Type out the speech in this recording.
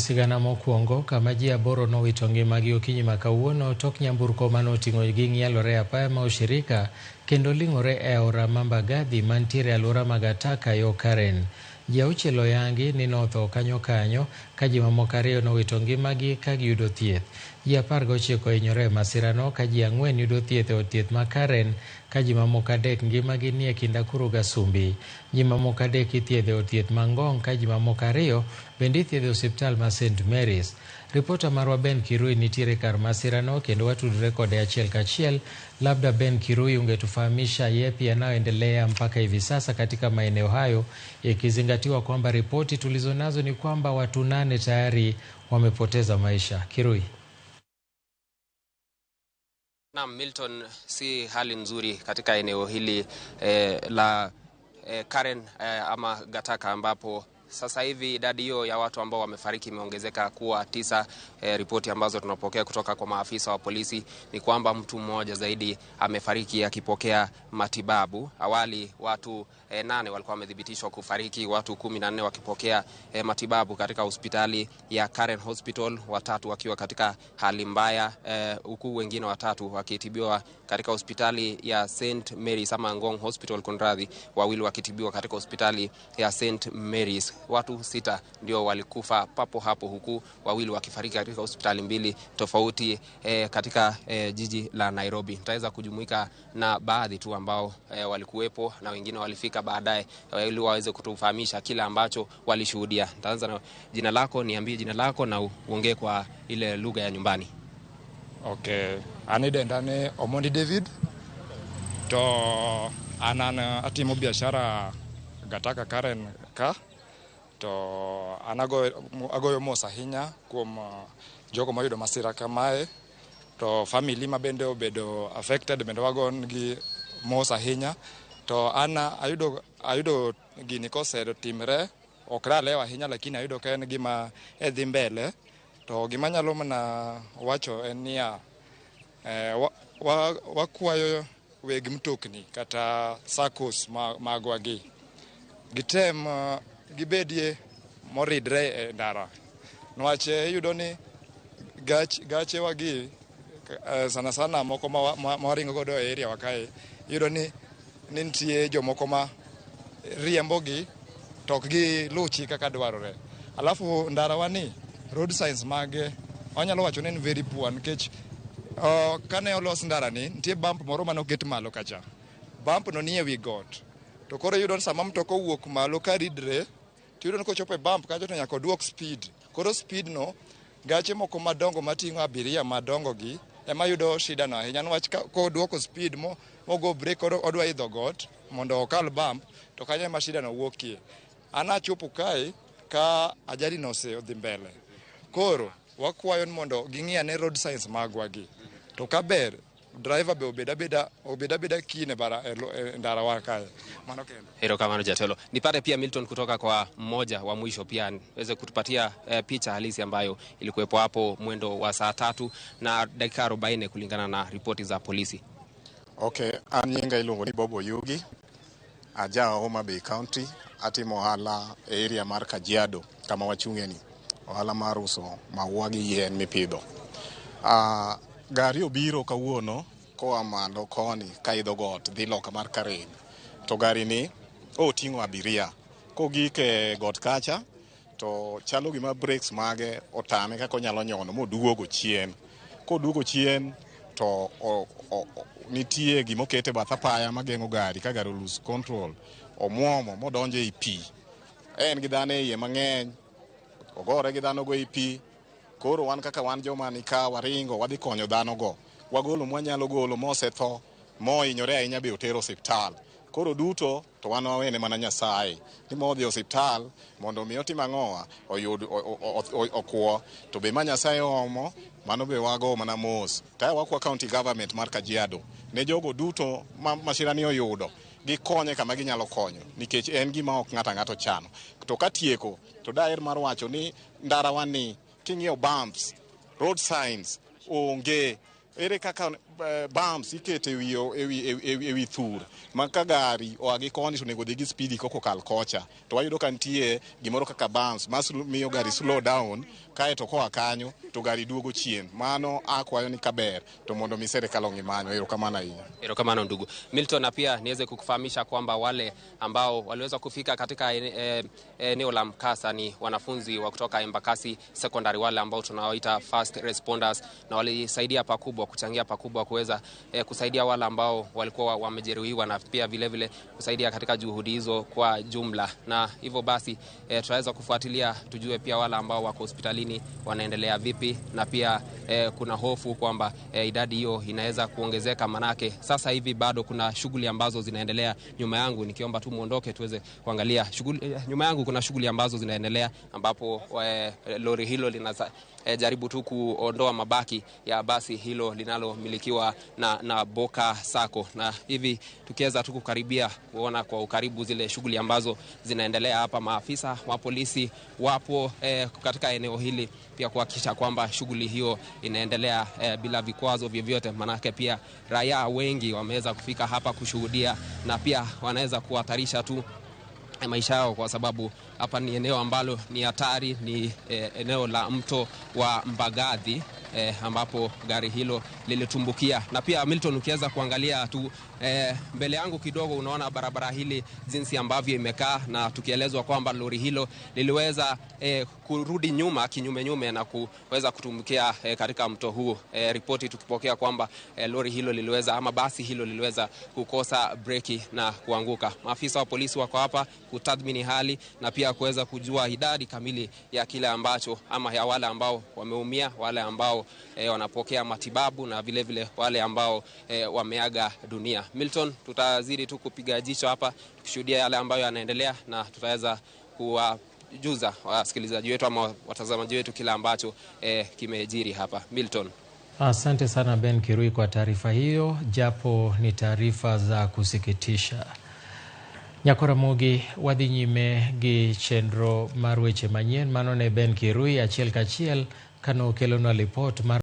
Sigana mokwongo kama ji 8 nowito ngimagi okinyi ma kawuono tok nyamburko manoting'o gi ng'ielore e apaya ma ushirika kendo ling'ore e aora ma Mbagathi mantiere e alwora ma Gataka yo Karen. Ji 6 oyangi ni notho kanyo kanyo ka ji mamoko 2 nowito ngimagi ka giyudo thieth. Ji 19 ohinyore e masirano ka ji 4 yudo thieth e od thieth ma Karen ka ji mamoko 3 ngimagi nie kind Akuru Gasumbi. Ji mamoko 3 ithiedho e od thieth ma Ngong ka ji mamoko 2 bende ithiedho e osiptal ma St. Mary's. Ripota marwa Ben Kirui nitiere kar masirano kendo watudore kode achiel kachiel. Labda Ben Kirui ungetufahamisha yepi yanayoendelea mpaka hivi sasa katika maeneo hayo, ikizingatiwa kwamba ripoti tulizonazo ni kwamba watu 8 tayari wamepoteza maisha. Kirui. Naam, Milton, si hali nzuri katika eneo hili la Karen ama Gataka ambapo sasa hivi idadi hiyo ya watu ambao wamefariki imeongezeka kuwa 9. Ripoti ambazo tunapokea kutoka kwa maafisa wa polisi ni kwamba mtu mmoja zaidi amefariki akipokea matibabu. Awali watu 8 walikuwa wamethibitishwa kufariki, watu 14 wakipokea matibabu katika hospitali ya Karen Hospital, 3 wakiwa katika hali mbaya, huku wengine 3 wakitibiwa katika hospitali ya St. Mary's ama Ngong Hospital, kunradhi, 2 wakitibiwa katika hospitali ya St. Mary's. Watu 6 ndio walikufa papo hapo, huku 2 wakifariki katika hospitali 2 tofauti katika jiji la Nairobi. Nitaweza kujumuika na baadhi tu ambao walikuwepo na wengine walifika baadaye ili waweze kutufahamisha kila ambacho walishuhudia. Nitaanza na jina lako, niambie jina lako na uongee kwa ile lugha ya nyumbani. Okay, ani dendane Omondi David to anan atimo biashara Gataka Karen ka to agoyo mos ahinya kuom jogo moyudo masira kamae, to family ma bende obedo affected bende wagon gi mos ahinya. To an ayudo gini kosetimre ok ralew ahinya, lakini ayudo ka en gima dhi mbele. To gima anyalo mana wacho en niya, wakwayo weg mtokni kata SACCOs magwa gi gitem gibedie moridre e ndara, niwach iyudo ni gachewa gi sana sana moko ma waringo godo e area wa kae, iyudo ni nitie jomoko ma riembo gi to ok giluw chik kaka dwarore. Alafu ndarawa ni road signs mage wanyalo wacho ni en very poor, nikech kane olos ndara ni nitie bump moro mane oket malo kacha, bump no nie wi got, to koro iyudo ni sama mtoka owuok malo ka ridre to iyudo ni kochopo e bump kacha to nyaka oduok speed. Koro speed no gache moko madongo mating'o abiria madongo gi ema yudo shida no ahinya, niwach koduoko speed mogo brake koro odwa idho got mondo okal bump, to kanyo ema shida no wuokie. An achopo kae ka ajali no osedhi mbele, koro wakwayo ni mondo ging'i ane road signs magwa gi, to kaber driver be obed abeda kine bara e ndara wa kae. Mano kendo. Erokamano jatelo. Nipate pia Milton kutoka kwa mmoja wa mwisho pia aweze kutupatia picha halisi ambayo ilikuwepo hapo mwendo wa saa 3:40 kulingana na ripoti za polisi. Okay, an nyinga iluongo ni Bobo Yugi, aja Homa Bay County, atimo ohala e area mar Kajiado kama wachung'e ni, ohala mar uso maua gi yien mipidho. Gari obiro kawuono koa malo koni kaidho got dhi loka mar Karen, to gari ni oting'o abiria. Kogik e got kacha to chalo gima brakes mage otame kaka onyalo nyono moduogo chien. Koduogo chien to nitie gima okete bath apaya mageng'o gari ka gari lose control, omuomo modonjo ei pi. En gi dhano e iye mang'eny, ogore gi dhano go ei pi. Koro wan kaka wan joma ni ka waringo wadhi konyo dhano go, wagolo mwanyalo golo, mosetho mohinyore ahinya be otero osiptal. Koro duto to wan wawene mana Nyasaye ni modhi osiptal mondo mi otim ang'owa oyud okwo, to be ma Nyasaye oomo mano be wago mana mos. Tae wakwa county government mar Kajiado ne jogo duto ma masira ni oyudo gikonye kama ginyalo konyo, nikech en gima ok ng'ato ang'ato chano. To katieko to daher mar wacho ni ndarawa ni king'iyo bumps, road signs onge. Ere kaka bumps ikete ewi thur ma ka gari oa gi koni to onego dhi gi speed koko kal kocha, to wayudo ka nitie gimoro kaka bumps ma miyo gari slow down, kaeto koa kanyo to gari duogo chien. Mano akwayo ni kaber to mondo mi sirikal ong'i mano. Erokamano ahinya. Erokamano ndugu Milton, na pia niweze kukufahamisha kwamba wale ambao waliweza kufika katika eneo la mkasa ni wanafunzi wa kutoka Embakasi Secondary, wale ambao tunawaita first responders, na walisaidia pakubwa, kuchangia pakubwa kuweza kusaidia wale ambao walikuwa wamejeruhiwa na pia vile vile kusaidia katika juhudi hizo kwa jumla. Na hivyo basi tutaweza kufuatilia tujue pia wale ambao wako hospitalini wanaendelea vipi, na pia kuna hofu kwamba idadi hiyo inaweza kuongezeka, manake sasa hivi bado kuna shughuli ambazo zinaendelea nyuma yangu. Nikiomba tu muondoke tuweze kuangalia shughuli nyuma yangu. Kuna shughuli ambazo zinaendelea ambapo lori hilo linajaribu tu kuondoa mabaki ya basi hilo linalomilikiwa na Boka Sacco, na hivi tukiweza tu kukaribia kuona kwa ukaribu zile shughuli ambazo zinaendelea hapa. Maafisa wa polisi wapo katika eneo hili pia kuhakikisha kwamba shughuli hiyo inaendelea bila vikwazo vyovyote, manake pia raia wengi wameweza kufika hapa kushuhudia na pia wanaweza kuhatarisha tu maisha yao, kwa sababu hapa ni eneo ambalo ni hatari, ni eneo la mto wa Mbagathi ambapo gari hilo lilitumbukia. Na pia Milton, ukiweza kuangalia tu mbele yangu kidogo, unaona barabara hili jinsi ambavyo imekaa, na tukielezwa kwamba lori hilo liliweza kurudi nyuma kinyume nyume na kuweza kutumbukia katika mto huu. Ripoti tukipokea kwamba lori hilo liliweza ama basi hilo liliweza kukosa breki na kuanguka. Maafisa wa polisi wako hapa kutathmini hali na pia kuweza kujua idadi kamili ya kile ambacho ama ya wale ambao wameumia, wale ambao wanapokea matibabu na vile vile wale ambao wameaga dunia. Milton, tutazidi tu kupiga jicho hapa tukishuhudia yale ambayo yanaendelea, na tutaweza kuwajuza wasikilizaji wetu ama watazamaji wetu kile ambacho kimejiri hapa. Milton. Asante sana Ben Kirui kwa taarifa hiyo, japo ni taarifa za kusikitisha. Nyakoramogi wadhi nyime gi chenro mar weche manyien. Mano ne Ben Kirui achiel kachiel kano okelonwa lipot mar